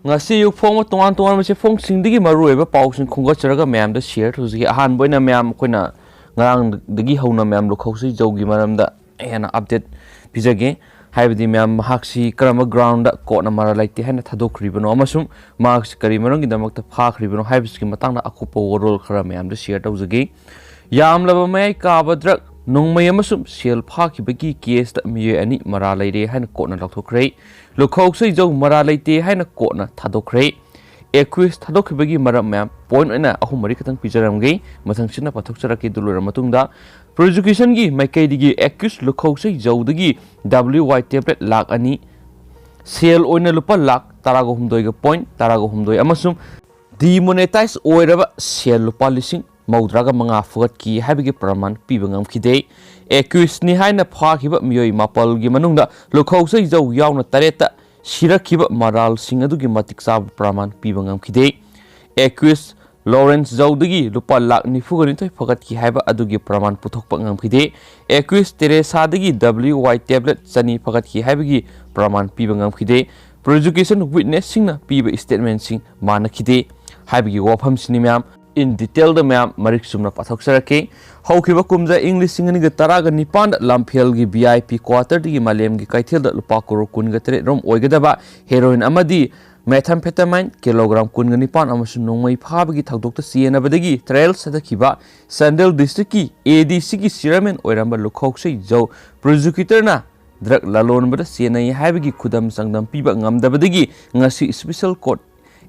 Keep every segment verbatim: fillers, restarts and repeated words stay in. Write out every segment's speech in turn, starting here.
ꯉꯁꯤ ꯑꯌꯨꯛ ꯐꯣꯡꯕ ꯇꯣꯉꯥꯟ ꯇꯣꯉꯥꯟꯕ ꯆꯦꯐꯣꯡꯁꯤꯡꯗꯒꯤ ꯃꯔꯨꯑꯣꯏꯕ ꯄꯥꯎꯁꯤꯡ ꯈꯣꯝꯒꯠꯆꯔꯒ ꯃꯌꯥꯝꯗ ꯁꯤꯌꯔ ꯇꯧꯖꯒꯦ꯫ ꯑꯍꯥꯟꯕ ꯑꯣꯏꯅ ꯃꯌꯥꯝ ꯑꯩꯈꯣꯏꯅ ꯉꯔꯥꯡꯗꯒꯤ ꯍꯧꯅ ꯃꯌꯥꯝ ꯂꯨꯈꯧꯁꯩ ꯖꯧꯒꯤ ꯃꯔꯝꯗ ꯍꯦꯟꯅ ꯑꯞꯗꯦꯠ ꯄꯤꯖꯒꯦ꯫ ꯍꯥꯏꯕꯗꯤ ꯃꯌꯥꯝ ꯃꯍꯥꯛꯁꯤ ꯀꯔꯝꯕ ꯒ꯭ꯔꯥꯎꯟꯗ ꯀꯣꯔꯠꯅ ꯃꯔꯥꯜ ꯂꯩꯇꯦ ꯍꯥꯏꯅ ꯊꯥꯗꯣꯛꯈ꯭ꯔꯤꯕꯅꯣ ꯑꯃꯁꯨꯡ ꯃꯍꯥꯛꯁꯤ ꯀꯔꯤ ꯃꯔꯝꯒꯤꯗꯃꯛꯇ ꯐꯥꯈ꯭ꯔꯤꯕꯅꯣ ꯍꯥꯏꯕꯁꯤꯒꯤ ꯃꯇꯥꯡꯗ ꯑꯀꯨꯞꯄ ꯋꯥꯔꯣꯜ ꯈꯔ ꯃꯌꯥꯝꯗ ꯁꯤꯌꯔ ꯇꯧꯖꯒꯦ꯫ ꯌꯥꯝꯂꯕ ꯃꯌꯥꯏ ꯀꯥꯕ ꯗ꯭ꯔꯒ, ꯅꯣꯡꯃꯩ ꯑꯃꯁꯨꯡ ꯁꯦꯜ ꯐꯥꯈꯤꯕꯒꯤ ꯀꯦꯁꯇ ꯃꯤꯑꯣꯏ ꯑꯅꯤ ꯃꯔꯥꯜ ꯂꯩꯔꯦ ꯍꯥꯏꯅ ꯀꯣꯔꯠꯅ ꯂꯥꯎꯊꯣꯛꯈ꯭ꯔꯦ꯫ ꯂꯨꯈꯧꯁꯩ ꯖꯧ ꯃꯔꯥꯜ ꯂꯩꯇꯦ ꯍꯥꯏꯅ ꯀꯣꯔꯠꯅ ꯊꯥꯗꯣꯛꯈ꯭ꯔꯦ꯫ ꯑꯦꯀ꯭ꯌꯨꯁ ꯊꯥꯗꯣꯛꯈꯤꯕꯒꯤ ꯃꯔꯝ ꯃꯌꯥꯝ ꯄꯣꯏꯟꯠ ꯑꯣꯏꯅ ꯑꯍꯨꯝ ꯃꯔꯤ ꯈꯛꯇꯪ ꯄꯤꯖꯔꯝꯒꯦ꯫ ꯃꯊꯪꯁꯤꯠꯅ ꯄꯥꯊꯣꯛꯆꯔꯛꯀꯦ꯫ ꯑꯗꯨ ꯂꯣꯏꯔꯕ ꯃꯇꯨꯡꯗ, ꯄ꯭ꯔꯣꯁꯤꯀ꯭ꯌꯨꯁꯟꯒꯤ ꯃꯥꯏꯀꯩꯗꯒꯤ ꯑꯦꯀ꯭ꯌꯨꯁ ꯂꯨꯈꯧꯁꯩ ꯖꯧꯗꯒꯤ ꯗꯕ꯭ꯂꯤꯎ ꯋꯥꯏ ꯇꯦꯕ꯭ꯂꯦꯠ ꯂꯥꯈ ꯑꯅꯤ, ꯁꯦꯜ ꯑꯣꯏꯅ ꯂꯨꯄꯥ ꯂꯥꯈ ꯇꯔꯥꯒ ꯍꯨꯝꯗꯣꯏꯒ ꯄꯣꯏꯟꯠ ꯇꯔꯥꯒ ꯍꯨꯝꯗꯣꯏ ꯑꯃꯁꯨꯡ ꯗꯤꯃꯣꯅꯦꯇꯥꯏꯖ ꯑꯣꯏꯔꯕ ꯁꯦꯜ ꯂꯨꯄꯥ ꯂꯤꯁꯤꯡ ꯃꯧꯗ꯭ꯔꯥꯒ ꯃꯉꯥ ꯐꯨꯒꯠꯈꯤ ꯍꯥꯏꯕꯒꯤ ꯄ꯭ꯔꯃꯥꯟ ꯄꯤꯕ ꯉꯝꯈꯤꯗꯦ꯫ ꯑꯦꯀ꯭ꯌꯨꯁꯅꯤ ꯍꯥꯏꯅ ꯐꯥꯈꯤꯕ ꯃꯤꯑꯣꯏ ꯃꯥꯄꯜꯒꯤ ꯃꯅꯨꯡꯗ ꯂꯨꯈꯧꯁꯩ ꯖꯧ ꯌꯥꯎꯅ ꯇꯔꯦꯠꯇ ꯁꯤꯔꯛꯈꯤꯕ ꯃꯔꯥꯜꯁꯤꯡ ꯑꯗꯨꯒꯤ ꯃꯇꯤꯛ ꯆꯥꯕ ꯄ꯭ꯔꯃꯥꯟ ꯄꯤꯕ ꯉꯝꯈꯤꯗꯦ꯫ ꯑꯦꯀ꯭ꯌꯨꯁ ꯂꯣꯔꯦꯟꯁ ꯖꯧꯗꯒꯤ ꯂꯨꯄꯥ ꯂꯥꯈ ꯅꯤꯐꯨꯒ ꯅꯤꯊꯣꯏ ꯐꯒꯠꯈꯤ ꯍꯥꯏꯕ ꯑꯗꯨꯒꯤ ꯄ꯭ꯔꯃꯥꯟ ꯄꯨꯊꯣꯛꯄ ꯉꯝꯈꯤꯗꯦ꯫ ꯑꯦꯀ꯭ꯌꯨꯁ ꯇꯦꯔꯦꯁꯥꯗꯒꯤ ꯗꯕ꯭ꯂꯤꯎ ꯋꯥꯏ ꯇꯦꯕ꯭ꯂꯦꯠ ꯆꯅꯤ ꯐꯒꯠꯈꯤ ꯍꯥꯏꯕꯒꯤ ꯄ꯭ꯔꯃꯥꯟ ꯄꯤꯕ ꯉꯝꯈꯤꯗꯦ꯫ ꯄ꯭ꯔꯣꯁꯤꯀ꯭ꯌꯨꯁꯟ ꯋꯤꯠꯅꯦꯁꯁꯤꯡꯅ ꯄꯤꯕ ꯁ꯭ꯇꯦꯠꯃꯦꯟꯠꯁꯤꯡ ꯃꯥꯟꯅꯈꯤꯗꯦ ꯍꯥꯏꯕꯒꯤ ꯋꯥꯐꯝꯁꯤꯅꯤ ꯃꯌꯥꯝ ꯏꯟ ꯗꯤꯇꯦꯜꯗ ꯃꯌꯥꯝ ꯃꯔꯤꯛ ꯆꯨꯝꯅ ꯄꯥꯊꯣꯛꯆꯔꯛꯀꯦ꯫ ꯍꯧꯈꯤꯕ ꯀꯨꯝꯖꯥ ꯏꯪ ꯂꯤꯁꯤꯡ ꯑꯅꯤꯒ ꯇꯔꯥꯒ ꯅꯤꯄꯥꯟꯗ ꯂꯝꯐꯦꯜꯒꯤ ꯚꯤ ꯑꯥꯏ ꯄꯤ ꯀ꯭ꯋꯥꯇꯔꯗꯒꯤ ꯃꯥꯂꯦꯝꯒꯤ ꯀꯩꯊꯦꯜꯗ ꯂꯨꯄꯥ ꯀꯔꯣꯔ ꯀꯨꯟꯒ ꯇꯔꯦꯠ ꯔꯣꯝ ꯑꯣꯏꯒꯗꯕ ꯍꯦꯔꯣꯏꯟ ꯑꯃꯗꯤ ꯃꯦꯊꯥꯝꯐꯦꯇꯥꯃꯥꯏꯟ ꯀꯤꯂꯣꯒ꯭ꯔꯥꯝ ꯀꯨꯟꯒ ꯅꯤꯄꯥꯟ ꯑꯃꯁꯨꯡ ꯅꯣꯡꯃꯩ ꯐꯥꯕꯒꯤ ꯊꯧꯗꯣꯛꯇ ꯆꯦꯟꯅꯕꯗꯒꯤ ꯇ꯭ꯔꯥꯏꯌꯦꯜ ꯆꯠꯊꯈꯤꯕ ꯆꯥꯟꯗꯦꯜ ꯗꯤꯁꯇ꯭ꯔꯤꯛꯀꯤ ꯑꯦ ꯗꯤ ꯁꯤꯒꯤ ꯆꯤꯌꯔꯃꯦꯟ ꯑꯣꯏꯔꯝꯕ ꯂꯨꯈꯧꯁꯩ ꯖꯧ ꯄ꯭ꯔꯣꯁꯤꯀ꯭ꯌꯨꯇꯔꯅ ꯗ꯭ꯔꯒ ꯂꯂꯣꯟꯕꯗ ꯆꯦꯟꯅꯩ ꯍꯥꯏꯕꯒꯤ ꯈꯨꯗꯝ ꯆꯥꯡꯗꯝ ꯄꯤꯕ ꯉꯝꯗꯕꯗꯒꯤ ꯉꯁꯤ special court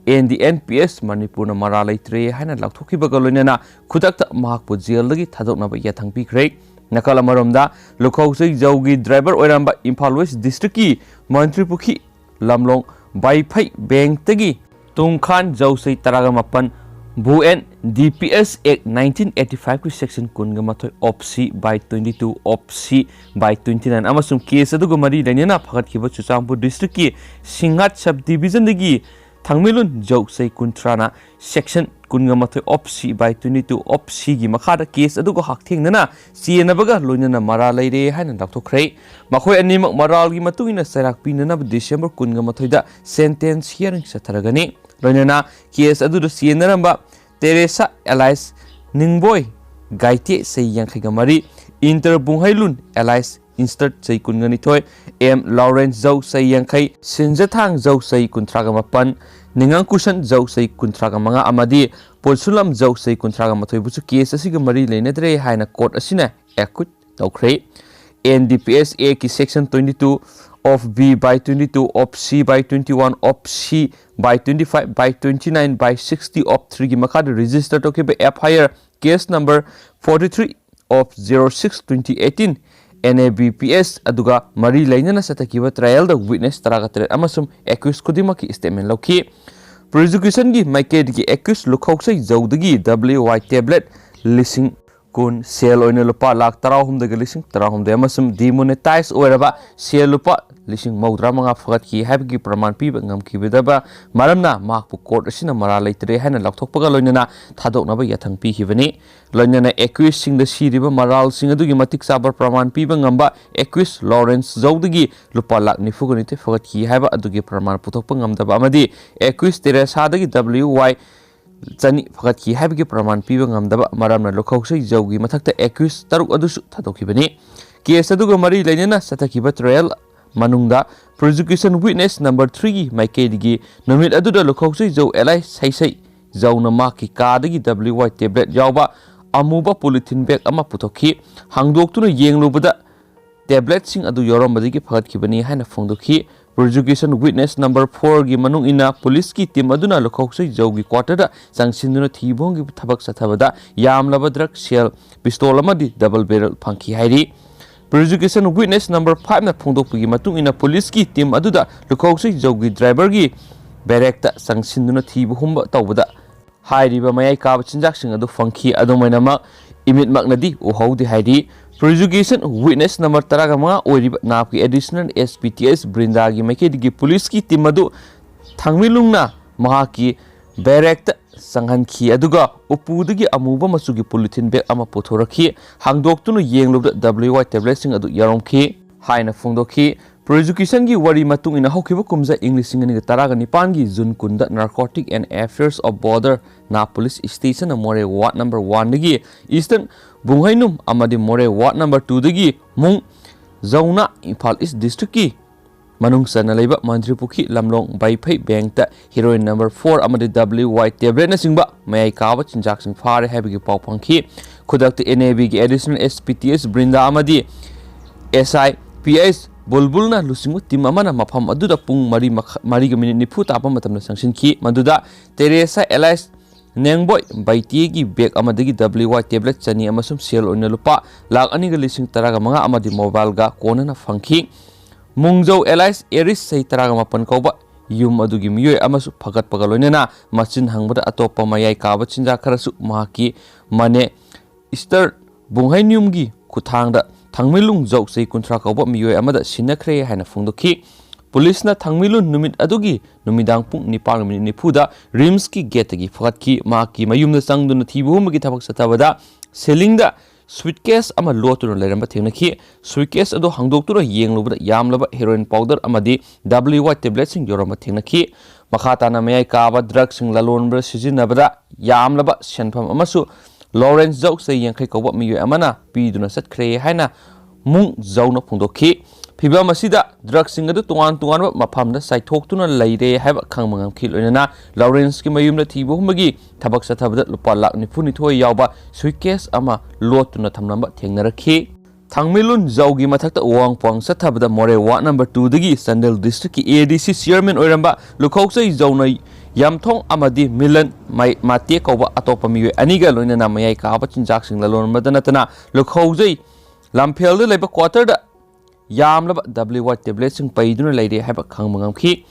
N D N P S ꯃꯅꯤꯄꯨꯔꯅ ꯃꯔꯥꯜ ꯂꯩꯇ꯭ꯔꯦ ꯍꯥꯏꯅ ꯂꯥꯎꯊꯣꯛꯈꯤꯕꯒ ꯂꯣꯏꯅꯅ ꯈꯨꯗꯛꯇ ꯃꯍꯥꯛꯄꯨ ꯖꯦꯜꯗꯒꯤ ꯊꯥꯗꯣꯛꯅꯕ ꯌꯥꯊꯪ ꯄꯤꯈ꯭ꯔꯦ꯫ ꯅꯥꯀꯜ ꯑꯃꯔꯣꯝꯗ, ꯂꯨꯈꯧꯁꯩ ꯖꯧꯒꯤ ꯗ꯭ꯔꯥꯏꯚꯔ ꯑꯣꯏꯔꯝꯕ ꯏꯝꯐꯥꯜ ꯋꯦꯁ ꯗꯤꯁꯇ꯭ꯔꯤꯛꯀꯤ ꯃꯟꯇ꯭ꯔꯤꯄꯨꯈ꯭ꯔꯤ ꯂꯝꯂꯣꯡ ꯕꯥꯏꯐꯩ ꯕꯦꯡꯛꯇꯒꯤ ꯇꯨꯡꯈꯥꯟ ꯖꯧꯁꯩ ꯇꯔꯥꯒ ꯃꯥꯄꯟ ꯕꯨ ꯑꯦꯟ ꯗꯤ ꯄꯤ ꯑꯦꯁ ꯑꯦꯛ ꯅꯥꯏꯟꯇꯤꯟ ꯑꯩꯠꯇꯤ ꯐꯥꯏꯚꯀꯤ ꯁꯦꯛꯁꯟ ꯀꯨꯟꯒ ꯃꯥꯊꯣꯏ ꯑꯣꯞ ꯁꯤ ꯕꯥꯏ ꯇ꯭ꯋꯦꯟꯇꯤ ꯇꯨ ꯑꯣꯞ ꯁꯤ ꯕꯥꯏ ꯇ꯭ꯋꯦꯟꯇꯤ ꯅꯥꯏꯟ ꯑꯃꯁꯨꯡ ꯀꯦꯁ ꯑꯗꯨꯒ ꯃꯔꯤ ꯂꯩꯅꯅ ꯐꯒꯠꯈꯤꯕ ꯆꯨꯔꯆꯥꯟꯄꯨꯔ ꯗꯤꯁꯇ꯭ꯔꯤꯛꯀꯤ ꯁꯤꯡꯍꯥꯠ ꯁꯕ ꯗꯤꯕꯤꯖꯟꯗꯒꯤ ꯊꯥꯡꯃꯩꯂꯨꯟ ꯖꯧꯁꯩ ꯀꯨꯟꯊ꯭ꯔꯥꯅ ꯁꯦꯛꯁꯟ ꯀꯨꯟꯒ ꯃꯥꯊꯣꯏ of C by twenty two of Cꯒꯤ ꯃꯈꯥꯗ case ꯑꯗꯨꯒ ꯍꯛꯊꯦꯡꯅꯅ ꯆꯦꯟꯅꯕꯒ ꯂꯣꯏꯅꯅ ꯃꯔꯥꯜ ꯂꯩꯔꯦ ꯍꯥꯏꯅ ꯂꯥꯎꯊꯣꯛꯈ꯭ꯔꯦ꯫ ꯃꯈꯣꯏ ꯑꯅꯤꯃꯛ ꯃꯔꯥꯜꯒꯤ ꯃꯇꯨꯡ ꯏꯟꯅ ꯆꯩꯔꯥꯛ ꯄꯤꯅꯅꯕ December ꯀꯨꯟꯒ ꯃꯥꯊꯣꯏꯗ sentence hearing ꯆꯠꯊꯔꯒꯅꯤ꯫ ꯂꯣꯏꯅꯅ case ꯑꯗꯨꯗ ꯆꯦꯟꯅꯔꯝꯕ ꯇꯦꯔꯦꯁꯥ alias ꯅꯤꯡꯕꯣꯏ ꯒꯥꯏꯇꯦ, ꯆꯍꯤ ꯌꯥꯡꯈꯩꯒ ꯃꯔꯤ, ꯏꯟꯇꯔ ꯕꯨꯡꯍꯩꯂꯨꯟ alias ꯏꯟꯁꯇꯔꯠ, ꯆꯍꯤ ꯀꯨꯟꯒ ꯅꯤꯊꯣꯏ, ꯑꯦꯝ ꯂꯥꯎꯔꯦꯟꯁ ꯖꯧ, ꯆꯍꯤ ꯌꯥꯡꯈꯩ, ꯁꯤꯟꯖꯊꯥꯡ ꯖꯧ, ꯆꯍꯤ ꯀꯨꯟꯊ꯭ꯔꯥꯒ ꯃꯥꯄꯟ, ꯅꯤꯉꯥꯡ ꯀꯨꯁꯟ ꯖꯧ, ꯆꯍꯤ ꯀꯨꯟꯊ꯭ꯔꯥꯒ ꯃꯉꯥ, ꯑꯃꯗꯤ ꯄꯣꯠꯁꯨꯂꯝ ꯖꯧ, ꯆꯍꯤ ꯀꯨꯟꯊ꯭ꯔꯥꯒ ꯃꯥꯊꯣꯏꯕꯨꯁꯨ case ꯑꯁꯤꯒ ꯃꯔꯤ ꯂꯩꯅꯗ꯭ꯔꯦ ꯍꯥꯏꯅ court ꯑꯁꯤꯅ acquit ꯇꯧꯈ꯭ꯔꯦ꯫ N D P S Act ꯀꯤ section twenty two of B by twenty two of C by twenty one of C by twenty five by twenty nine by sixty of three ꯒꯤ ꯃꯈꯥꯗ register ꯇꯧꯈꯤꯕ F I R case number forty three of zero six twenty eighteen N A B P S ꯑꯗꯨꯒ ꯃꯔꯤ ꯂꯩꯅꯅ ꯆꯠꯊꯈꯤꯕ trial ꯗ witness ꯇꯔꯥꯒ ꯇꯔꯦꯠ ꯑꯃꯁꯨꯡ accused ꯈꯨꯗꯤꯡꯃꯛꯀꯤ statement ꯂꯧꯈꯤ꯫ Prosecution ꯒꯤ ꯃꯥꯏꯀꯩꯗꯒꯤ accused ꯂꯨꯈꯧꯁꯩ ꯖꯧꯗꯒꯤ W Y tablet ꯂꯤꯁꯤꯡ ꯀꯨꯟ, ꯁꯦꯜ ꯑꯣꯏꯅ ꯂꯨꯄꯥ ꯂꯥꯈ ꯇꯔꯥꯍꯨꯝꯗꯣꯏꯒ ꯂꯤꯁꯤꯡ ꯇꯔꯥꯍꯨꯝꯗꯣꯏ ꯑꯃꯁꯨꯡ demonetize ꯑꯣꯏꯔꯕ ꯁꯦꯜ ꯂꯨꯄꯥ ꯂꯤꯁꯤꯡ ꯃꯧꯗ꯭ꯔꯥ ꯃꯉꯥ ꯐꯒꯠꯈꯤ ꯍꯥꯏꯕꯒꯤ ꯄ꯭ꯔꯃꯥꯟ ꯄꯤꯕ ꯉꯝꯈꯤꯗꯕ ꯃꯔꯝꯅ ꯃꯍꯥꯛꯄꯨ court ꯑꯁꯤꯅ ꯃꯔꯥꯜ ꯂꯩꯇ꯭ꯔꯦ ꯍꯥꯏꯅ ꯂꯥꯎꯊꯣꯛꯄꯒ ꯂꯣꯏꯅꯅ ꯊꯥꯗꯣꯛꯅꯕ ꯌꯥꯊꯪ ꯄꯤꯈꯤꯕꯅꯤ꯫ ꯂꯣꯏꯅꯅ accused ꯁꯤꯡꯗ ꯁꯤꯔꯤꯕ ꯃꯔꯥꯜꯁꯤꯡ ꯑꯗꯨꯒꯤ ꯃꯇꯤꯛ ꯆꯥꯕ ꯄ꯭ꯔꯃꯥꯟ ꯄꯤꯕ ꯉꯝꯕ accused ꯂꯣꯔꯦꯟꯁ ꯖꯧꯗꯒꯤ ꯂꯨꯄꯥ ꯂꯥꯈ ꯅꯤꯐꯨꯒ ꯅꯤꯊꯣꯏ ꯐꯒꯠꯈꯤ ꯍꯥꯏꯕ ꯑꯗꯨꯒꯤ ꯄ꯭ꯔꯃꯥꯟ ꯄꯨꯊꯣꯛꯄ ꯉꯝꯗꯕ ꯑꯃꯗꯤ accused ꯇꯦꯔꯦꯁꯥꯗꯒꯤ W Y ꯆꯅꯤ ꯐꯒꯠꯈꯤ ꯍꯥꯏꯕꯒꯤ ꯄ꯭ꯔꯃꯥꯟ ꯄꯤꯕ ꯉꯝꯗꯕ ꯃꯔꯝꯅ ꯂꯨꯈꯧꯁꯩ ꯖꯧꯒꯤ ꯃꯊꯛꯇ accused ꯇꯔꯨꯛ ꯑꯗꯨꯁꯨ ꯊꯥꯗꯣꯛꯈꯤꯕꯅꯤ꯫ Case ꯑꯗꯨꯒ ꯃꯔꯤ ꯂꯩꯅꯅ ꯆꯠꯊꯈꯤꯕ trial ꯃꯅꯨꯡꯗ prosecution witness number three ꯒꯤ ꯃꯥꯏꯀꯩꯗꯒꯤ ꯅꯨꯃꯤꯠ ꯑꯗꯨꯗ ꯂꯨꯈꯧꯁꯩ ꯖꯧ alias ꯁꯩꯁꯩ ꯖꯧꯅ ꯃꯍꯥꯛꯀꯤ ꯀꯥꯗꯒꯤ W Y tablet ꯌꯥꯎꯕ ꯑꯃꯨꯕ polythene bag ꯑꯃ ꯄꯨꯊꯣꯛꯈꯤ꯫ ꯍꯥꯡꯗꯣꯛꯇꯨꯅ ꯌꯦꯡꯂꯨꯕꯗ tablet ꯁꯤꯡ ꯑꯗꯨ ꯌꯥꯎꯔꯝꯕꯗꯒꯤ ꯐꯒꯠꯈꯤꯕꯅꯤ ꯍꯥꯏꯅ ꯐꯣꯡꯗꯣꯛꯈꯤ꯫ Prosecution witness number four ꯒꯤ ꯃꯅꯨꯡ ꯏꯟꯅ police ꯀꯤ team ꯑꯗꯨꯅ ꯂꯨꯈꯧꯁꯩ ꯖꯧꯒꯤ quarter ꯗ ꯆꯪꯁꯤꯟꯗꯨꯅ ꯊꯤꯕ ꯍꯣꯡꯈꯤꯕ ꯊꯕꯛ ꯆꯠꯊꯕꯗ ꯌꯥꯝꯂꯕ drug, ꯁꯦꯜ, pistol ꯑꯃꯗꯤ double barrel ꯐꯪꯈꯤ ꯍꯥꯏꯔꯤ꯫ Prosecution witness number five ꯅ ꯐꯣꯡꯗꯣꯛꯄꯒꯤ ꯃꯇꯨꯡ ꯏꯟꯅ police ꯀꯤ team ꯑꯗꯨꯗ ꯂꯨꯈꯧꯁꯩ ꯖꯧꯒꯤ driver ꯒꯤ barrack ꯇ ꯆꯪꯁꯤꯟꯗꯨꯅ ꯊꯤꯕ ꯍꯨꯝꯕ ꯇꯧꯕꯗ ꯍꯥꯏꯔꯤꯕ ꯃꯌꯥꯏ ꯀꯥꯕ ꯆꯤꯟꯖꯥꯛꯁꯤꯡ ꯑꯗꯨ ꯐꯪꯈꯤ꯫ ꯑꯗꯨꯝ ꯑꯣꯏꯅꯃꯛ, ꯏꯃꯤꯠꯃꯛꯅꯗꯤ ꯎꯍꯧꯗꯦ ꯍꯥꯏꯔꯤ꯫ Prosecution witness number ꯇꯔꯥꯒ ꯃꯉꯥ ꯑꯣꯏꯔꯤꯕ ꯅꯥꯞꯀꯤ additional S P T S ꯕ꯭ꯔꯤꯟꯗꯥꯒꯤ ꯃꯥꯏꯀꯩꯗꯒꯤ police ꯀꯤ team ꯑꯗꯨ ꯊꯥꯡꯃꯩꯂꯨꯡꯅ ꯃꯍꯥꯛꯀꯤ barrack ꯇ ꯆꯪꯍꯟꯈꯤ, ꯑꯗꯨꯒ ꯎꯄꯨꯗꯒꯤ ꯑꯃꯨꯕ ꯃꯆꯨꯒꯤ polythene bag ꯑꯃ ꯄꯨꯊꯣꯔꯛꯈꯤ꯫ ꯍꯥꯡꯗꯣꯛꯇꯨꯅ ꯌꯦꯡꯂꯨꯕꯗ W Y tabletꯁꯤꯡ ꯑꯗꯨ ꯌꯥꯎꯔꯝꯈꯤ ꯍꯥꯏꯅ ꯐꯣꯡꯗꯣꯛꯈꯤ꯫ Prosecutionꯒꯤ ꯋꯥꯔꯤ ꯃꯇꯨꯡ ꯏꯟꯅ, ꯍꯧꯈꯤꯕ ꯀꯨꯝꯖꯥ ꯏꯪ ꯂꯤꯁꯤꯡ ꯑꯅꯤꯒ ꯇꯔꯥꯒ ꯅꯤꯄꯥꯟꯒꯤ June ꯀꯨꯟꯗ Narcotic and Affairs of Border ꯅꯥ Police Stationꯅ ꯃꯣꯔꯦ ward number oneꯗꯒꯤ Eastern ꯕꯨꯡꯍꯩꯅꯨꯝ ꯑꯃꯗꯤ ꯃꯣꯔꯦ ward number twoꯗꯒꯤ ꯃꯨꯡ ꯖꯧꯅ ꯏꯝꯐꯥꯜ East Districtꯀꯤ ꯃꯅꯨꯡ ꯆꯟꯅ ꯂꯩꯕ ꯃꯟꯇ꯭ꯔꯤꯄꯨꯈ꯭ꯔꯤ ꯂꯝꯂꯣꯡ ꯕꯩꯐꯩ bankꯇ heroin number four ꯑꯃꯗꯤ W Y tabletꯅꯆꯤꯡꯕ ꯃꯌꯥꯏ ꯀꯥꯕ ꯆꯤꯟꯖꯥꯛꯁꯤꯡ ꯐꯥꯔꯦ ꯍꯥꯏꯕꯒꯤ ꯄꯥꯎ ꯐꯪꯈꯤ꯫ ꯈꯨꯗꯛꯇ N A Bꯒꯤ Additional S P T S ꯕ꯭ꯔꯤꯟꯗꯥ ꯑꯃꯗꯤ S I P S ꯕꯨꯜꯕꯨꯜꯅ ꯂꯨꯆꯤꯡꯕ team ꯑꯃꯅ ꯃꯐꯝ ꯑꯗꯨꯗ ꯄꯨꯡ ꯃꯔꯤ ꯃꯈꯥ-, ꯃꯔꯤꯒ minute ꯅꯤꯐꯨ ꯇꯥꯕ ꯃꯇꯝꯗ ꯆꯪꯁꯤꯟꯈꯤ꯫ ꯃꯗꯨꯗ ꯇꯦꯔꯦꯁꯥ alias ꯅꯦꯡꯕꯣꯏ ꯕꯩꯇꯦꯒꯤ bag ꯑꯃꯗꯒꯤ W Y tablet ꯆꯅꯤ ꯑꯃꯁꯨꯡ ꯁꯦꯜ ꯑꯣꯏꯅ ꯂꯨꯄꯥ ꯂꯥꯈ ꯑꯅꯤꯒ ꯂꯤꯁꯤꯡ ꯇꯔꯥꯒ ꯃꯉꯥ ꯑꯃꯗꯤ mobileꯒ ꯀꯣꯟꯅꯅ ꯐꯪꯈꯤ꯫ ꯃꯨꯡꯖꯧ alias ꯑꯦꯔꯤꯁ, ꯆꯍꯤ ꯇꯔꯥꯒ ꯃꯥꯄꯟ ꯀꯧꯕ, ꯌꯨꯝ ꯑꯗꯨꯒꯤ ꯃꯤꯑꯣꯏ ꯑꯃꯁꯨ ꯐꯒꯠꯄꯒ ꯂꯣꯏꯅꯅ ꯃꯆꯤꯟ ꯍꯪꯕꯗ ꯑꯇꯣꯞꯄ ꯃꯌꯥꯏ ꯀꯥꯕ ꯆꯤꯟꯖꯥꯛ ꯈꯔꯁꯨ ꯃꯍꯥꯛꯀꯤ ꯃꯅꯦ ꯏꯁꯇꯔ ꯕꯨꯡꯍꯩꯅ꯭ꯌꯨꯝꯒꯤ ꯈꯨꯠꯊꯥꯡꯗ ꯊꯥꯡꯃꯩꯂꯨꯡ ꯖꯧ, ꯆꯍꯤ ꯀꯨꯟꯊ꯭ꯔꯥ ꯀꯧꯕ ꯃꯤꯑꯣꯏ ꯑꯃꯗ ꯁꯤꯟꯅꯈ꯭ꯔꯦ ꯍꯥꯏꯅ ꯐꯣꯡꯗꯣꯛꯈꯤ꯫ ꯄꯨꯂꯤꯁꯅ ꯊꯥꯡꯃꯩꯂꯨꯟ ꯅꯨꯃꯤꯠ ꯑꯗꯨꯒꯤ ꯅꯨꯃꯤꯗꯥꯡ ꯄꯨꯡ ꯅꯤꯄꯥꯟꯒ minute ꯅꯤꯐꯨꯗ RIMSꯀꯤ gateꯇꯒꯤ ꯐꯒꯠꯈꯤ꯫ ꯃꯍꯥꯛꯀꯤ ꯃꯌꯨꯝꯗ ꯆꯪꯗꯨꯅ ꯊꯤꯕ ꯍꯨꯝꯕꯒꯤ ꯊꯕꯛ ꯆꯠꯊꯕꯗ ceilingꯗ suitcase ꯑꯃ ꯂꯣꯠꯇꯨꯅ ꯂꯩꯔꯝꯕ ꯊꯦꯡꯅꯈꯤ꯫ Suitcase ꯑꯗꯨ ꯍꯥꯡꯗꯣꯛꯇꯨꯅ ꯌꯦꯡꯂꯨꯕꯗ ꯌꯥꯝꯂꯕ heroin powder ꯑꯃꯗꯤ W Y tabletꯁꯤꯡ ꯌꯥꯎꯔꯝꯕ ꯊꯦꯡꯅꯈꯤ꯫ ꯃꯈꯥ ꯇꯥꯅ ꯃꯌꯥꯏ ꯀꯥꯕ drugꯁꯤꯡ ꯂꯂꯣꯟꯕꯗ ꯁꯤꯖꯤꯟꯅꯕꯗ ꯌꯥꯝꯂꯕ ꯁꯦꯟꯐꯝ ꯑꯃꯁꯨ ꯂꯣꯔꯦꯟꯁ ꯖꯧ, ꯆꯍꯤ ꯌꯥꯡꯈꯩ ꯀꯧꯕ ꯃꯤꯑꯣꯏ ꯑꯃꯅ ꯄꯤꯗꯨꯅ ꯆꯠꯈ꯭ꯔꯦ ꯍꯥꯏꯅ ꯃꯨꯡ ꯖꯧꯅ ꯐꯣꯡꯗꯣꯛꯈꯤ꯫ ꯐꯤꯚꯝ ꯑꯁꯤꯗ drugꯁꯤꯡ ꯑꯗꯨ ꯇꯣꯉꯥꯟ ꯇꯣꯉꯥꯟꯕ ꯃꯐꯝꯗ ꯆꯥꯏꯊꯣꯛꯇꯨꯅ ꯂꯩꯔꯦ ꯍꯥꯏꯕ ꯈꯪꯕ ꯉꯝꯈꯤ꯫ ꯂꯣꯏꯅꯅ ꯂꯣꯔꯦꯟꯁꯀꯤ ꯃꯌꯨꯝꯗ ꯊꯤꯕ ꯍꯨꯝꯕꯒꯤ ꯊꯕꯛ ꯆꯠꯊꯕꯗ ꯂꯨꯄꯥ ꯂꯥꯈ ꯅꯤꯐꯨꯅꯤꯊꯣꯏ ꯌꯥꯎꯕ suitcase ꯑꯃ ꯂꯣꯠꯇꯨꯅ ꯊꯝꯂꯝꯕ ꯊꯦꯡꯅꯔꯛꯈꯤ꯫ ꯊꯥꯡꯃꯩꯂꯨꯟ ꯖꯧꯒꯤ ꯃꯊꯛꯇ ꯋꯥꯡ ꯄꯋꯥꯡ ꯆꯠꯊꯕꯗ ꯃꯣꯔꯦ ward number twoꯗꯒꯤ Chandel districtꯀꯤ ADC chairman ꯑꯣꯏꯔꯝꯕ ꯂꯨꯈꯧꯖꯩ ꯖꯧꯅ ꯌꯥꯝꯊꯣꯡ ꯑꯃꯗꯤ ꯃꯤꯂꯟ ꯃꯥꯏ-, ꯃꯥꯇꯦ ꯀꯧꯕ ꯑꯇꯣꯞꯄ ꯃꯤꯑꯣꯏ ꯑꯅꯤꯒ ꯂꯣꯏꯅꯅ ꯃꯌꯥꯏ ꯀꯥꯕ ꯆꯤꯟꯖꯥꯛꯁꯤꯡ ꯂꯂꯣꯟꯕꯗ ꯅꯠꯇꯅ ꯂꯨꯈꯧꯖꯩ ꯂꯝꯐꯦꯜꯗ ꯂꯩꯕ quarterꯗ ꯌꯥꯝꯂꯕ W Y tabletꯁꯤꯡ ꯄꯩꯗꯨꯅ ꯂꯩꯔꯦ ꯍꯥꯏꯕ ꯈꯪꯕ ꯉꯝꯈꯤ꯫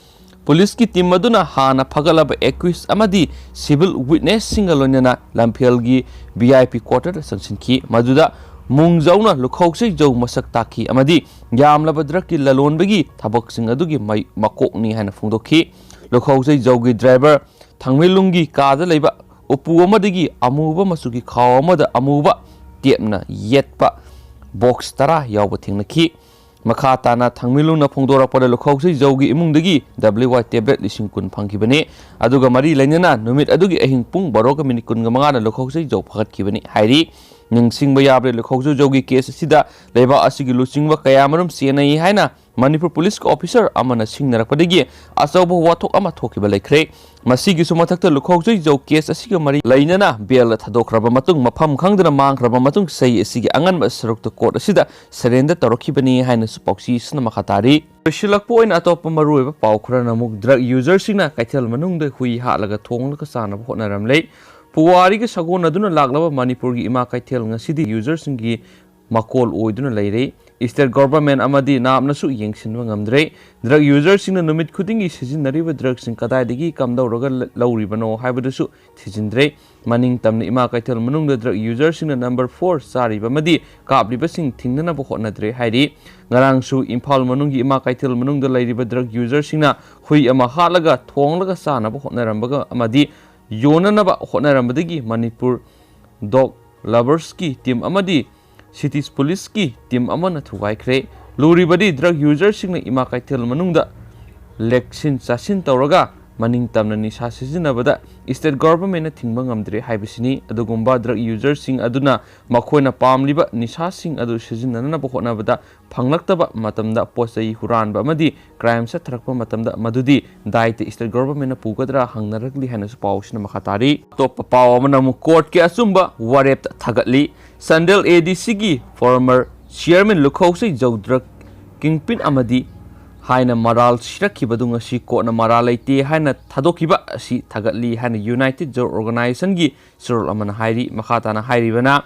ꯄꯨꯂꯤꯁꯀꯤ team ꯑꯗꯨꯅ ꯍꯥꯟꯅ ꯐꯒꯠꯂꯕ accused ꯑꯃꯗꯤ civil witnessꯁꯤꯡꯒ ꯂꯣꯏꯅꯅ ꯂꯝꯐꯦꯜꯒꯤ V I P quarterꯗ ꯆꯪꯁꯤꯟꯈꯤ, ꯃꯗꯨꯗ ꯃꯨꯡꯖꯧꯅ ꯂꯨꯈꯧꯖꯩ ꯖꯧ ꯃꯁꯛ ꯇꯥꯛꯈꯤ ꯑꯃꯗꯤ ꯌꯥꯝꯂꯕ drugꯀꯤ ꯂꯂꯣꯟꯕꯒꯤ ꯊꯕꯛꯁꯤꯡ ꯑꯗꯨꯒꯤ ꯃꯩ-, ꯃꯀꯣꯛꯅꯤ ꯍꯥꯏꯅ ꯐꯣꯡꯗꯣꯛꯈꯤ꯫ ꯂꯨꯈꯧꯖꯩ ꯖꯧꯒꯤ driver ꯊꯥꯡꯃꯩꯕꯟꯒꯤ ꯀꯥꯗ ꯂꯩꯕ ꯎꯄꯨ ꯑꯃꯗꯒꯤ ꯑꯃꯨꯕ ꯃꯆꯨꯒꯤ ꯈꯥꯎ ꯑꯃꯗ ꯑꯃꯨꯕ ꯇꯦꯞꯅ ꯌꯦꯠꯄ ꯕꯣꯛꯁ ꯇꯔꯥ ꯌꯥꯎꯕ ꯊꯦꯡꯅꯈꯤ꯫ ꯃꯈꯥ ꯇꯥꯅ ꯊꯥꯡꯃꯩꯕꯟꯅ ꯐꯣꯡꯗꯣꯔꯛꯄꯗ ꯂꯨꯈꯧꯖꯩ ꯖꯧꯒꯤ ꯏꯃꯨꯡꯗꯒꯤ W Y tablet ꯂꯤꯁꯤꯡ ꯀꯨꯟ ꯐꯪꯈꯤꯕꯅꯤ꯫ ꯑꯗꯨꯒ ꯃꯔꯤ ꯂꯩꯅꯅ ꯅꯨꯃꯤꯠ ꯑꯗꯨꯒꯤ ꯑꯍꯤꯡ ꯄꯨꯡ ꯕꯥꯔꯣꯒ ꯃꯤꯅꯤꯠ ꯀꯨꯟꯒ ꯃꯉꯥꯗ ꯂꯨꯈꯧꯖꯩ ꯖꯧ ꯐꯒꯠꯈꯤꯕꯅꯤ ꯍꯥꯏꯔꯤ꯫ ꯅꯤꯡꯁꯤꯡꯕ ꯌꯥꯕꯗ, ꯂꯨꯈꯧꯖꯩ ꯖꯧꯒꯤ ꯀꯦꯁ ꯑꯁꯤꯗ ꯂꯩꯕꯥꯛ ꯑꯁꯤꯒꯤ ꯂꯨꯆꯤꯡꯕ ꯀꯌꯥꯃꯔꯨꯝ ꯆꯦꯟꯅꯩ ꯍꯥꯏꯅ ꯃꯅꯤꯄꯨꯔ ꯄꯨꯂꯤꯁꯀꯤ ꯑꯣꯐꯤꯁꯥꯔ ꯑꯃꯅ ꯁꯤꯡꯅꯔꯛꯄꯗꯒꯤ ꯑꯆꯧꯕ ꯋꯥꯊꯣꯛ ꯑꯃ ꯊꯣꯛꯈꯤꯕ ꯂꯩꯈ꯭ꯔꯦ꯫ ꯃꯁꯤꯒꯤꯁꯨ ꯃꯊꯛꯇ, ꯂꯨꯈꯧꯖꯩ ꯖꯧ ꯀꯦꯁ ꯑꯁꯤꯒ ꯃꯔꯤ ꯂꯩꯅꯅ ꯕꯦꯜꯗ ꯊꯥꯗꯣꯛꯈ꯭ꯔꯕ ꯃꯇꯨꯡ, ꯃꯐꯝ ꯈꯪꯗꯅ ꯃꯥꯡꯈ꯭ꯔꯕ ꯃꯇꯨꯡ, ꯆꯍꯤ ꯑꯁꯤꯒꯤ ꯑꯉꯟꯕ ꯁꯔꯨꯛꯇ ꯀꯣꯔꯠ ꯑꯁꯤꯗ ꯁꯔꯦꯟꯗꯔ ꯇꯧꯔꯛꯈꯤꯕꯅꯤ ꯍꯥꯏꯅꯁꯨ ꯄꯥꯎꯆꯦ ꯑꯁꯤꯅ ꯃꯈꯥ ꯇꯥꯔꯤ꯫ ꯂꯣꯏꯁꯤꯜꯂꯛꯄ ꯑꯣꯏꯅ ꯑꯇꯣꯞꯄ ꯃꯔꯨꯑꯣꯏꯕ ꯄꯥꯎ ꯈꯔꯅ ꯑꯃꯨꯛ, ꯗ꯭ꯔꯒ ꯌꯨꯖꯔꯁꯤꯡꯅ ꯀꯩꯊꯦꯜ ꯃꯅꯨꯡꯗ ꯍꯨꯏ ꯍꯥꯠꯂꯒ ꯊꯣꯡꯂꯒ ꯆꯥꯅꯕ ꯍꯣꯠꯅꯔꯝꯂꯦ꯫ ꯄꯨꯋꯥꯔꯤꯒ ꯁꯥꯒꯣꯟꯅꯗꯨꯅ ꯂꯥꯛꯂꯕ ꯃꯅꯤꯄꯨꯔꯒꯤ ꯏꯃꯥ ꯀꯩꯊꯦꯜ ꯉꯁꯤꯗꯤ ꯌꯨꯖꯔꯁꯤꯡꯒꯤ ꯃꯀꯣꯜ ꯑꯣꯏꯗꯨꯅ ꯂꯩꯔꯦ꯫ ꯁ꯭ꯇꯦꯠ ꯒꯣꯚꯔꯟꯃꯦꯟꯠ ꯑꯃꯗꯤ ꯅꯥꯞꯅꯁꯨ ꯌꯦꯡꯁꯤꯟꯕ ꯉꯝꯗ꯭ꯔꯦ꯫ ꯗ꯭ꯔꯒ ꯌꯨꯖꯔꯁꯤꯡꯅ ꯅꯨꯃꯤꯠ ꯈꯨꯗꯤꯡꯒꯤ ꯁꯤꯖꯤꯟꯅꯔꯤꯕ ꯗ꯭ꯔꯒꯁꯤꯡ ꯀꯗꯥꯏꯗꯒꯤ ꯀꯝꯗꯧꯔꯒ ꯂ-, ꯂꯧꯔꯤꯕꯅꯣ ꯍꯥꯏꯕꯗꯨꯁꯨ ꯊꯤꯖꯤꯟꯗ꯭ꯔꯦ꯫ ꯃꯅꯤꯡ ꯇꯝꯅ ꯏꯃꯥ ꯀꯩꯊꯦꯜ ꯃꯅꯨꯡꯗ ꯗ꯭ꯔꯒ ꯌꯨꯖꯔꯁꯤꯡꯅ ꯅꯝꯕꯔ ꯐꯣꯔ ꯆꯥꯔꯤꯕ ꯑꯃꯗꯤ ꯀꯥꯞꯂꯤꯕꯁꯤꯡ ꯊꯤꯡꯅꯅꯕ ꯍꯣꯠꯅꯗ꯭ꯔꯦ ꯍꯥꯏꯔꯤ꯫ ꯉꯔꯥꯡꯁꯨ ꯏꯝꯐꯥꯜ ꯃꯅꯨꯡꯒꯤ ꯏꯃꯥ ꯀꯩꯊꯦꯜ ꯃꯅꯨꯡꯗ ꯂꯩꯔꯤꯕ ꯗ꯭ꯔꯒ ꯌꯨꯖꯔꯁꯤꯡꯅ ꯍꯨꯏ ꯑꯃ ꯍꯥꯠꯂꯒ ꯊꯣꯡꯂꯒ ꯆꯥꯅꯕ ꯍꯣꯠꯅꯔꯝꯕꯒ ꯑꯃꯗꯤ ꯌꯣꯟꯅꯅꯕ ꯍꯣꯠꯅꯔꯝꯕꯗꯒꯤ ꯃꯅꯤꯄꯨꯔ ꯗꯣꯒ ꯂꯚꯔꯁꯀꯤ ꯇꯤꯝ ꯑꯃꯗꯤ ꯁꯤꯇꯤ ꯄꯨꯂꯤꯁꯀꯤ ꯇꯤꯝ ꯑꯃꯅ ꯊꯨꯒꯥꯏꯈ꯭ꯔꯦ꯫ ꯂꯨꯔꯤꯕꯗꯤ ꯗ꯭ꯔꯒ ꯌꯨꯖꯔꯁꯤꯡꯅ ꯏꯃꯥ ꯀꯩꯊꯦꯜ ꯃꯅꯨꯡꯗ ꯂꯦꯛꯁꯤꯟ ꯆꯥꯁꯤꯟ ꯇꯧꯔꯒ ꯃꯅꯤꯡ ꯇꯝꯅ ꯅꯤꯁꯥ ꯁꯤꯖꯤꯟꯅꯕꯗ ꯁ꯭ꯇꯦꯠ ꯒꯣꯚꯔꯟꯃꯦꯟꯠꯅ ꯊꯤꯡꯕ ꯉꯝꯗ꯭ꯔꯦ ꯍꯥꯏꯕꯁꯤꯅꯤ꯫ ꯑꯗꯨꯒꯨꯝꯕ ꯗ꯭ꯔꯒ ꯌꯨꯖꯔꯁꯤꯡ ꯑꯗꯨꯅ ꯃꯈꯣꯏꯅ ꯄꯥꯝꯂꯤꯕ ꯅꯤꯁꯥꯁꯤꯡ ꯑꯗꯨ ꯁꯤꯖꯤꯟꯅꯅꯕ ꯍꯣꯠꯅꯕꯗ ꯐꯪꯂꯛꯇꯕ ꯃꯇꯝꯗ ꯄꯣꯠ ꯆꯩ ꯍꯨꯔꯥꯟꯕ ꯑꯃꯗꯤ ꯀ꯭ꯔꯥꯏꯝ ꯆꯠꯊꯔꯛꯄ ꯃꯇꯝꯗ ꯃꯗꯨꯗꯤ ꯗꯥꯏꯇ ꯁ꯭ꯇꯦꯠ ꯒꯣꯚꯔꯟꯃꯦꯟꯠꯅ ꯄꯨꯒꯗ꯭ꯔꯥ ꯍꯪꯅꯔꯛꯂꯤ ꯍꯥꯏꯅꯁꯨ ꯄꯥꯎꯁꯤꯅ ꯃꯈꯥ ꯇꯥꯔꯤ꯫ ꯑꯇꯣꯞꯄ ꯄꯥꯎ ꯑꯃꯅ ꯑꯃꯨꯛ ꯀꯣꯔꯠꯀꯤ ꯑꯆꯨꯝꯕ ꯋꯥꯔꯦꯞꯇ ꯊꯥꯒꯠꯂꯤ꯫ ꯆꯥꯟꯗꯦꯜ ꯑꯦ ꯗꯤ ꯁꯤꯒꯤ ꯐꯣꯔꯃꯔ ꯆꯤꯌꯔꯃꯦꯟ ꯂꯨꯈꯧꯁꯩ ꯖꯧ ꯗ꯭ꯔꯒ ꯀꯤꯡꯄꯤꯟ ꯑꯃꯗꯤ ꯍꯥꯏꯅ ꯃꯔꯥꯜ ꯁꯤꯔꯛꯈꯤꯕꯗꯨ ꯉꯁꯤ ꯀꯣꯔꯠꯅ ꯃꯔꯥꯜ ꯂꯩꯇꯦ ꯍꯥꯏꯅ ꯊꯥꯗꯣꯛꯈꯤꯕ ꯑꯁꯤ ꯊꯥꯒꯠꯂꯤ ꯍꯥꯏꯅ ꯌꯨꯅꯥꯏꯇꯦꯗ ꯖꯧ ꯑꯣꯔꯒꯅꯥꯏꯖꯦꯁꯟꯒꯤ ꯆꯦꯔꯣꯜ ꯑꯃꯅ ꯍꯥꯏꯔꯤ꯫ ꯃꯈꯥ ꯇꯥꯅ ꯍꯥꯏꯔꯤꯕꯅ,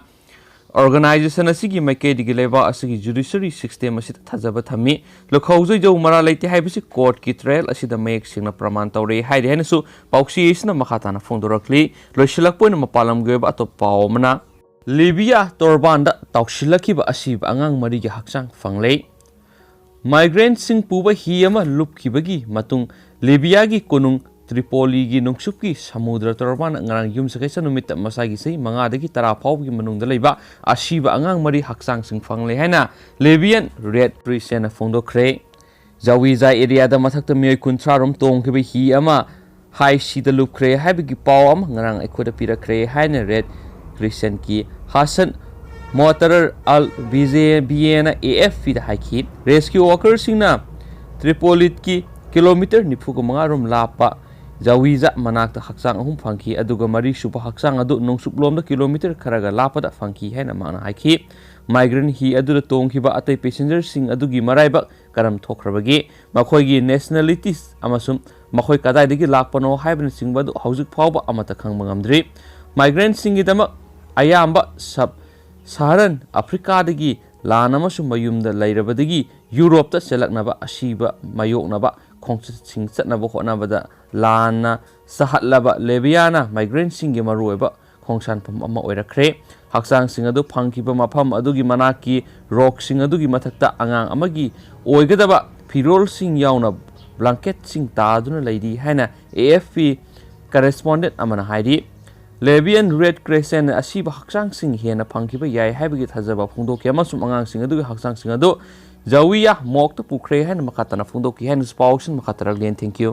ꯑꯣꯔꯒꯅꯥꯏꯖꯦꯁꯟ ꯑꯁꯤꯒꯤ ꯃꯥꯏꯀꯩꯗꯒꯤ ꯂꯩꯕꯥꯛ ꯑꯁꯤꯒꯤ ꯖꯨꯗꯤꯁꯔꯤ ꯁꯤꯁꯇꯦꯝ ꯑꯁꯤꯗ ꯊꯥꯖꯕ ꯊꯝꯃꯤ꯫ ꯂꯨꯈꯧꯖꯩ ꯖꯧ ꯃꯔꯥꯜ ꯂꯩꯇꯦ ꯍꯥꯏꯕꯁꯤ ꯀꯣꯔꯠꯀꯤ ꯇ꯭ꯔꯥꯌꯦꯜ ꯑꯁꯤꯗ ꯃꯌꯦꯛ ꯁꯦꯡꯅ ꯄ꯭ꯔꯃꯥꯟ ꯇꯧꯔꯦ ꯍꯥꯏꯔꯤ ꯍꯥꯏꯅꯁꯨ ꯄꯥꯎꯆꯦ ꯑꯁꯤꯅ ꯃꯈꯥ ꯇꯥꯅ ꯐꯣꯡꯗꯣꯔꯛꯂꯤ꯫ ꯂꯣꯏꯁꯤꯜꯂꯛꯄ ꯑꯣꯏꯅ ꯃꯄꯥꯟ ꯂꯝꯒꯤ ꯑꯣꯏꯕ ꯑꯇꯣꯞꯄ ꯄꯥꯎ ꯑꯃꯅ, ꯂꯤꯕꯤꯌꯥ ꯇꯣꯔꯕꯥꯟꯗ ꯇꯥꯎꯁꯤꯜꯂꯛꯈꯤꯕ ꯑꯁꯤꯕ ꯑꯉꯥꯡ ꯃꯔꯤꯒꯤ ꯍꯛꯆꯥꯡ ꯐꯪꯂꯦ꯫ ꯃꯥꯏꯒ꯭ꯔꯦꯟꯠꯁꯤꯡ ꯄꯨꯕ ꯍꯤ ꯑꯃ ꯂꯨꯞꯈꯤꯕꯒꯤ ꯃꯇꯨꯡ ꯂꯤꯕꯤꯌꯥꯒꯤ ꯀꯣꯅꯨꯡ ꯇ꯭ꯔꯤꯄꯣꯂꯤꯒꯤ ꯅꯣꯡꯆꯨꯞꯀꯤ ꯁꯃꯨꯗ꯭ꯔ ꯇꯣꯔꯕꯥꯟꯗ ꯉꯔꯥꯡ ꯌꯨꯝꯁꯀꯩꯁ ꯅꯨꯃꯤꯠꯇ ꯃꯁꯥꯒꯤ ꯆꯍꯤ ꯃꯉꯥꯗꯒꯤ ꯇꯔꯥ ꯐꯥꯎꯕꯒꯤ ꯃꯅꯨꯡꯗ ꯂꯩꯕ ꯑꯁꯤꯕ ꯑꯉꯥꯡ ꯃꯔꯤ ꯍꯛꯆꯥꯡꯁꯤꯡ ꯐꯪꯂꯦ ꯍꯥꯏꯅ Libyan Red Crescentꯅ ꯐꯣꯡꯗꯣꯛꯈ꯭ꯔꯦ꯫ ꯖꯋꯤꯖꯥ ꯑꯦꯔꯤꯌꯥꯗ ꯃꯊꯛꯇ ꯃꯤꯑꯣꯏ ꯀꯨꯟꯊ꯭ꯔꯥ ꯔꯣꯝ ꯇꯣꯡꯈꯤꯕ ꯍꯤ ꯑꯃ ꯍꯥꯏ ꯁꯤꯗ ꯂꯨꯞꯈ꯭ꯔꯦ ꯍꯥꯏꯕꯒꯤ ꯄꯥꯎ ꯑꯃ ꯉꯔꯥꯡ ꯑꯩꯈꯣꯏꯗ ꯄꯤꯔꯛꯈ꯭ꯔꯦ ꯍꯥꯏꯅ Red Crescentꯀꯤ ꯍꯥꯁꯟ ꯃꯣꯇꯔ ꯑꯜ ꯕꯤꯖꯦ ꯕꯤꯌꯦꯅ AFPꯗ ꯍꯥꯏꯈꯤ꯫ Rescue workerꯁꯤꯡꯅ ꯇ꯭ꯔꯤꯄꯣꯂꯤꯠꯀꯤ ꯀꯤꯂꯣꯃꯤꯇꯔ ꯅꯤꯐꯨꯒ ꯃꯉꯥ ꯔꯣꯝ ꯂꯥꯞꯄ ꯖꯋꯤꯖꯥ ꯃꯅꯥꯛꯇ ꯍꯛꯆꯥꯡ ꯑꯍꯨꯝ ꯐꯪꯈꯤ, ꯑꯗꯨꯒ ꯃꯔꯤꯁꯨꯕ ꯍꯛꯆꯥꯡ ꯑꯗꯨ ꯅꯣꯡꯆꯨꯞꯂꯣꯝꯗ ꯀꯤꯂꯣꯃꯤꯇꯔ ꯈꯔꯒ ꯂꯥꯞꯄꯗ ꯐꯪꯈꯤ ꯍꯥꯏꯅ ꯃꯍꯥꯛꯅ ꯍꯥꯏꯈꯤ꯫ Migrant ꯍꯤ ꯑꯗꯨꯗ ꯇꯣꯡꯈꯤꯕ ꯑꯇꯩ ꯄꯦꯁꯦꯟꯖꯔꯁꯤꯡ ꯑꯗꯨꯒꯤ ꯃꯔꯥꯏꯕꯛ ꯀꯔꯝ ꯊꯣꯛꯈ꯭ꯔꯕꯒꯦ, ꯃꯈꯣꯏꯒꯤ ꯅꯦꯁꯅꯦꯂꯤꯇꯤꯁ ꯑꯃꯁꯨꯡ ꯃꯈꯣꯏ ꯀꯗꯥꯏꯗꯒꯤ ꯂꯥꯛꯄꯅꯣ ꯍꯥꯏꯕꯅꯆꯤꯡꯕ ꯑꯗꯨ ꯍꯧꯖꯤꯛ ꯐꯥꯎꯕ ꯑꯃꯠꯇ ꯈꯪꯕ ꯉꯝꯗ꯭ꯔꯤ꯫ Migrantꯁꯤꯡꯒꯤꯗꯃꯛ ꯑꯌꯥꯝꯕ ꯁꯕ ꯁꯍꯥꯔꯥꯟ ꯑꯐ꯭ꯔꯤꯀꯥꯗꯒꯤ ꯂꯥꯟ ꯑꯃꯁꯨꯡ ꯃꯌꯨꯝꯗ ꯂꯩꯔꯕꯗꯒꯤ ꯌꯨꯔꯣꯞꯇ ꯆꯦꯜꯂꯛꯅꯕ ꯑꯁꯤꯕ ꯃꯥꯌꯣꯛꯅꯕ ꯈꯣꯡꯆꯠꯁꯤꯡ ꯆꯠꯅꯕ ꯍꯣꯠꯅꯕꯗ ꯂꯥꯟꯅ ꯆꯥꯍꯠꯂꯕ ꯂꯤꯕꯤꯌꯥꯅ migrantꯁꯤꯡꯒꯤ ꯃꯔꯨꯑꯣꯏꯕ ꯈꯣꯡꯁꯥꯟꯐꯝ ꯑꯃ ꯑꯣꯏꯔꯛꯈ꯭ꯔꯦ꯫ ꯍꯛꯆꯥꯡꯁꯤꯡ ꯑꯗꯨ ꯐꯪꯈꯤꯕ ꯃꯐꯝ ꯑꯗꯨꯒꯤ ꯃꯅꯥꯛꯀꯤ ꯔꯣꯛꯁꯤꯡ ꯑꯗꯨꯒꯤ ꯃꯊꯛꯇ ꯑꯉꯥꯡ ꯑꯃꯒꯤ ꯑꯣꯏꯒꯗꯕ ꯐꯤꯔꯣꯜꯁꯤꯡ ꯌꯥꯎꯅ ꯕ꯭ꯂꯥꯡꯀꯦꯠꯁꯤꯡ ꯇꯥꯗꯨꯅ ꯂꯩꯔꯤ ꯍꯥꯏꯅ AFP correspondent ꯑꯃꯅ ꯍꯥꯏꯔꯤ꯫ Libyan Red Crescentꯅ ꯑꯁꯤꯕ ꯍꯛꯆꯥꯡꯁꯤꯡ ꯍꯦꯟꯅ ꯐꯪꯈꯤꯕ ꯌꯥꯏ ꯍꯥꯏꯕꯒꯤ ꯊꯥꯖꯕ ꯐꯣꯡꯗꯣꯛꯈꯤ ꯑꯃꯁꯨꯡ ꯑꯉꯥꯡꯁꯤꯡ ꯑꯗꯨꯒꯤ ꯍꯛꯆꯥꯡꯁꯤꯡ ꯑꯗꯨ ꯖꯋꯤꯌꯥ ꯃꯣꯛꯇ ꯄꯨꯈ꯭ꯔꯦ ꯍꯥꯏꯅ ꯃꯈꯥ ꯇꯥꯅ ꯐꯣꯡꯗꯣꯛꯈꯤ ꯍꯥꯏꯅꯁꯨ ꯄꯥꯎꯁꯤꯡ ꯃꯈꯥ ꯇꯥꯔꯛꯂꯤ꯫ Thank you꯫